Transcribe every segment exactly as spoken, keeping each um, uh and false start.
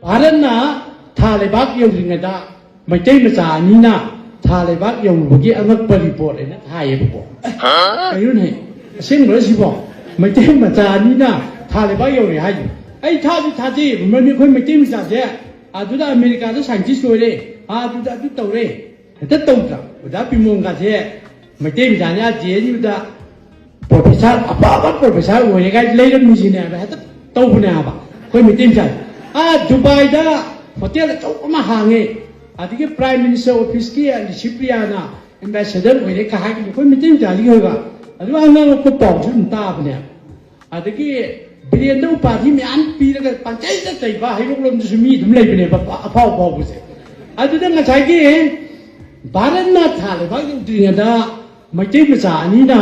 ꯚꯥꯔꯠꯅ ꯊꯥ ꯂꯩꯕꯥꯛ ꯌꯧꯗ꯭ꯔꯤꯉꯩꯗ ꯃꯩꯇꯩ ꯃꯆꯥ ꯑꯅꯤꯅ ꯊꯥ ꯂꯩꯕꯥꯛ ꯌꯧꯔꯨꯕꯒꯤ ꯑꯉꯛꯄ ꯔꯤꯄꯣꯔꯠ ꯍꯥꯏꯅ ꯊꯥꯏꯌꯦꯕꯀꯣ꯫ ꯀꯩꯅꯣꯅꯦ? ꯑꯁꯦꯡꯕꯔ ꯁꯤꯕꯣ? ꯃꯩꯇꯩ ꯃꯆꯥ ꯑꯅꯤꯅ ꯊꯥ ꯂꯩꯕꯥꯛ ꯌꯧꯔꯦ ꯍꯥꯏꯁꯦ꯫ ꯑꯩ ꯊꯥꯁꯨ ꯊꯥꯖꯩꯌꯦꯕ, ꯃꯔꯝꯗꯤ ꯑꯩꯈꯣꯏ ꯃꯩꯇꯩ ꯃꯆꯥꯁꯦ ꯑꯗꯨꯗ ꯑꯃꯦꯔꯤꯀꯥꯗ ꯁꯥꯏꯟꯇꯤꯁ ꯑꯣꯏꯔꯦ, ꯑꯥ, ꯑꯗꯨꯗ ꯑꯗꯨ ꯇꯧꯔꯦ, ꯍꯦꯛꯇ ꯇꯧꯗ꯭ꯔꯥ? ꯑꯣꯖꯥ ꯄꯤꯃꯣꯟꯒꯁꯦ ꯃꯩꯇꯩ ꯃꯆꯥꯅꯤ, ꯑꯥ, ꯖꯦ ꯑꯦꯟ ꯌꯨꯗ ꯄ꯭ꯔꯣꯐꯦꯁꯔ, ꯑꯐꯕ ꯄ꯭ꯔꯣꯐꯦꯁꯔ ꯑꯣꯏꯔꯦ ꯀꯥꯏꯅ ꯂꯩꯔꯝꯃꯤꯁꯤꯅꯦꯕ, ꯍꯦꯛꯇ ꯇꯧꯕꯅꯦ ꯍꯥꯏꯕ ꯑꯩꯈꯣꯏ ꯃꯩꯇꯩ ꯃꯆꯥꯁꯦ꯫ ꯑꯥ, ꯗꯨꯕꯥꯏꯗ ꯍꯣꯇꯦꯜ ꯑꯆꯧꯕ ꯑꯃ ꯍꯥꯡꯉꯦ, ꯑꯗꯒꯤ ꯄ꯭ꯔꯥꯏꯝ ꯃꯤꯅꯤꯁꯇꯔ ꯑꯣꯐꯤꯁꯀꯤ ꯂꯤꯁꯤꯄ꯭ꯔꯤꯌꯥꯅ ꯑꯦꯝꯕꯦꯁꯦꯗꯔ ꯑꯣꯏꯔꯦ ꯀꯥ ꯍꯥꯏꯒꯅꯤ, ꯑꯩꯈꯣꯏ ꯃꯩꯇꯩ ꯃꯆꯥꯗꯒꯤ ꯑꯣꯏꯕ꯫ ꯑꯗꯨ ꯑꯉꯥꯡ ꯑꯩꯈꯣꯏ ꯄꯥꯎꯁꯨ ꯑꯗꯨꯝ ꯇꯥꯕꯅꯦ꯫ ꯑꯗꯒꯤ ꯕꯤꯔꯦꯟꯗ ꯎꯄꯥꯙꯤ ꯃꯌꯥꯝ ꯄꯤꯔꯒ ꯄꯪꯆꯩꯗ ꯆꯩꯕ ꯍꯩꯔꯣꯛꯂꯣꯝꯗꯁꯨ ꯃꯤ ꯑꯗꯨꯝ ꯂꯩꯕꯅꯦꯕ, ꯑꯐꯥꯎ ꯑꯐꯥꯎꯕꯁꯦ꯫ ꯑꯗꯨꯗ ꯉꯁꯥꯏꯒꯤ ꯚꯥꯔꯠꯅ ꯊꯥ ꯂꯩꯕꯥꯛ ꯌꯧꯗ꯭ꯔꯤꯉꯩꯗ ꯃꯩꯇꯩ ꯃꯆꯥ ꯑꯅꯤꯅ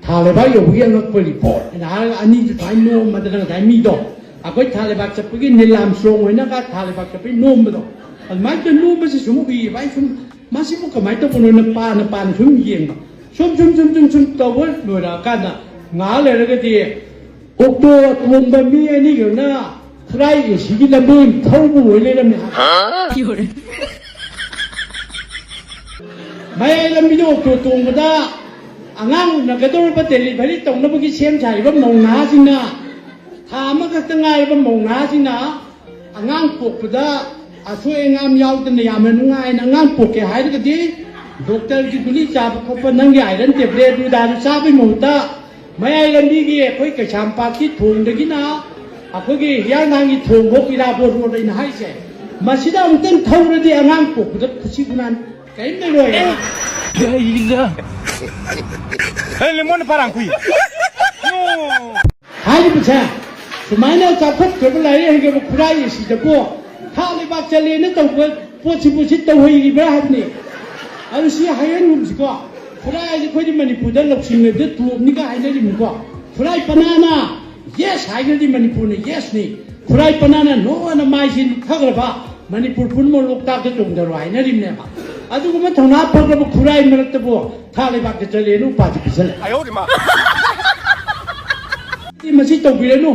ꯊꯥ ꯂꯩꯕꯥꯛ ꯌꯧꯕꯒꯤ ꯑꯉꯛꯄ ꯔꯤꯄꯣꯔꯠ ꯍꯥꯏꯅ ꯍꯥꯏꯔꯒ ꯑꯅꯤꯗꯨ ꯁꯨꯃꯥꯏꯅ ꯅꯣꯝꯕꯗ ꯉꯁꯥꯏ ꯃꯤꯗꯣ ꯑꯩꯈꯣꯏ ꯊꯥ ꯂꯩꯕꯥꯛ ꯆꯠꯄꯒꯤ ꯅꯤꯂꯥꯝ ꯁꯣꯡ ꯍꯣꯏꯅꯒ ꯊꯥ ꯂꯩꯕꯥꯛ ꯆꯠꯄꯒꯤ ꯅꯣꯝꯕꯗꯣ, ꯑꯗꯨꯃꯥꯏꯅ ꯇꯧꯔ ꯅꯣꯝꯕꯁꯤ ꯁꯨꯝ ꯎꯏꯌꯦꯕ꯫ ꯑꯩ ꯁꯨꯝ ꯃꯁꯤꯕꯨ ꯀꯃꯥꯏꯅ ꯇꯧꯕꯅꯣꯅ ꯄꯥꯅ ꯄꯥꯅ ꯁꯨꯝ ꯌꯦꯡꯕ꯫ ꯁꯨꯝ ꯁꯨꯝ ꯁꯨꯝ ꯁꯨꯝ ꯁꯨꯝ ꯇꯧꯕ ꯂꯣꯏꯔꯛꯑꯀꯥꯟꯗ ꯉꯥꯏꯍꯥꯛ ꯂꯩꯔꯒꯗꯤ ꯑꯣꯛꯇꯣ ꯇꯣꯡꯕ ꯃꯤ ꯑꯅꯤꯈꯛꯅ ꯈꯨꯔꯥꯏ ꯑꯦꯁꯤꯒꯤ ꯂꯝꯕꯤ ꯊꯧꯕ ꯑꯣꯏ ꯂꯩꯔꯝꯃꯦ꯫ ꯃꯌꯥꯏ ꯂꯝꯕꯤꯗ ꯑꯣꯛꯇꯣ ꯇꯣꯡꯕꯗ ꯑꯉꯥꯡ ꯎꯅꯒꯗꯧꯔꯕ ꯗꯦꯂꯤꯚꯔꯤ ꯇꯧꯅꯕꯒꯤ ꯁꯦꯝ ꯁꯥꯔꯤꯕ ꯃꯧ ꯅꯍꯥꯁꯤꯡꯅ, ꯊꯥ ꯑꯃꯈꯛꯇ ꯉꯥꯏꯔꯕ ꯃꯧ ꯅꯍꯥꯁꯤꯡꯅ ꯑꯉꯥꯡ ꯄꯣꯛꯄꯗ ꯑꯁꯣꯏ ꯑꯉꯥꯝ ꯌꯥꯎꯗꯅ ꯌꯥꯝꯅ ꯅꯨꯡꯉꯥꯏꯅ ꯑꯉꯥꯡ ꯄꯣꯛꯀꯦ ꯍꯥꯏꯔꯒꯗꯤ ꯗꯣꯛꯇꯔꯒꯤ ꯒꯨꯂꯤ ꯆꯥꯕ ꯈꯣꯠꯄ, ꯅꯪꯒꯤ ꯑꯥꯏꯔꯟ ꯇꯦꯕ꯭ꯂꯦꯠ ꯑꯗꯨꯗꯥꯗꯨ ꯆꯥꯕꯒꯤ ꯃꯍꯨꯠꯇ ꯃꯌꯥꯏ ꯂꯝꯕꯤꯒꯤ ꯑꯩꯈꯣꯏ ꯀꯩꯁꯥꯝꯄꯥꯠꯀꯤ ꯊꯣꯡꯗꯒꯤꯅ ꯑꯩꯈꯣꯏꯒꯤ ꯍꯤꯌꯥꯡꯊꯥꯡꯒꯤ ꯊꯣꯡꯐꯧ ꯏꯔꯥꯕꯣꯠ ꯔꯣꯗ ꯑꯩꯅ ꯍꯥꯏꯁꯦ, ꯃꯁꯤꯗ ꯑꯃꯨꯛꯇꯪ ꯊꯧꯔꯗꯤ ꯑꯉꯥꯡ ꯄꯣꯛꯄꯗ ꯈꯨꯠꯁꯤ ꯈꯨꯅꯥꯟ ꯀꯔꯤꯝ ꯂꯩꯔꯣꯏ꯫ ꯀꯩꯅꯣ? ꯑꯦ, ꯂꯦꯃꯣꯟ ꯄꯥꯔꯥꯡ ꯈꯨꯏ꯫ ꯍꯥꯏꯔꯤꯕꯁꯦ ꯁꯨꯃꯥꯏꯅ ꯆꯥꯎꯈꯠꯈ꯭ꯔꯕ ꯂꯥꯏꯔꯤꯛ ꯍꯩꯈ꯭ꯔꯕ ꯈꯨꯔꯥꯏ ꯑꯁꯤꯗꯕꯨ ꯊꯥ ꯂꯩꯕꯥꯛ ꯆꯠꯂꯦꯅ ꯇꯧꯕ ꯄꯣꯠꯁꯤꯕꯨ ꯁꯤ ꯇꯧꯍꯩꯔꯤꯕ꯭ꯔꯥ ꯍꯥꯏꯕꯅꯤ꯫ ꯑꯗꯨ ꯁꯤ ꯍꯥꯏꯍꯟꯒꯨꯝꯁꯤꯀꯣ꯫ ꯈꯨꯔꯥꯏ ꯍꯥꯏꯁꯦ ꯑꯩꯈꯣꯏꯗꯤ ꯃꯅꯤꯄꯨꯔꯗ ꯂꯧꯁꯤꯡ ꯑꯣꯏꯕꯗ ꯇꯣꯞꯅꯤꯒ ꯍꯥꯏꯅꯔꯤꯕꯅꯤꯀꯣ꯫ ꯈꯨꯔꯥꯏ ꯄꯅꯥꯅ ꯌꯦꯁ ꯍꯥꯏꯈ꯭ꯔꯗꯤ ꯃꯅꯤꯄꯨꯔꯅ ꯌꯦꯁꯅꯤ꯫ ꯈꯨꯔꯥꯏ ꯄꯅꯥꯅ ꯅꯣ ꯑꯅ ꯃꯥꯏꯁꯤ ꯅꯨꯊꯈ꯭ꯔꯕ ꯃꯅꯤꯄꯨꯔ ꯄꯨꯝꯅꯃꯛ ꯂꯣꯛꯇꯥꯛꯇ ꯆꯣꯡꯊꯔꯣ ꯍꯥꯏꯅꯔꯤꯕꯅꯦꯕ꯫ ꯑꯗꯨꯒꯨꯝꯕ ꯊꯧꯅꯥ ꯐꯈ꯭ꯔꯕ ꯈꯨꯔꯥꯏ ꯃꯔꯛꯇꯕꯨ ꯊꯥ ꯂꯩꯕꯥꯛꯇ ꯆꯠꯂꯦꯅ ꯎꯄꯥꯗꯤ ꯄꯤꯁꯜꯂꯦ꯫ ꯃꯁꯤ ꯇꯧꯕꯤꯔꯅꯨ꯫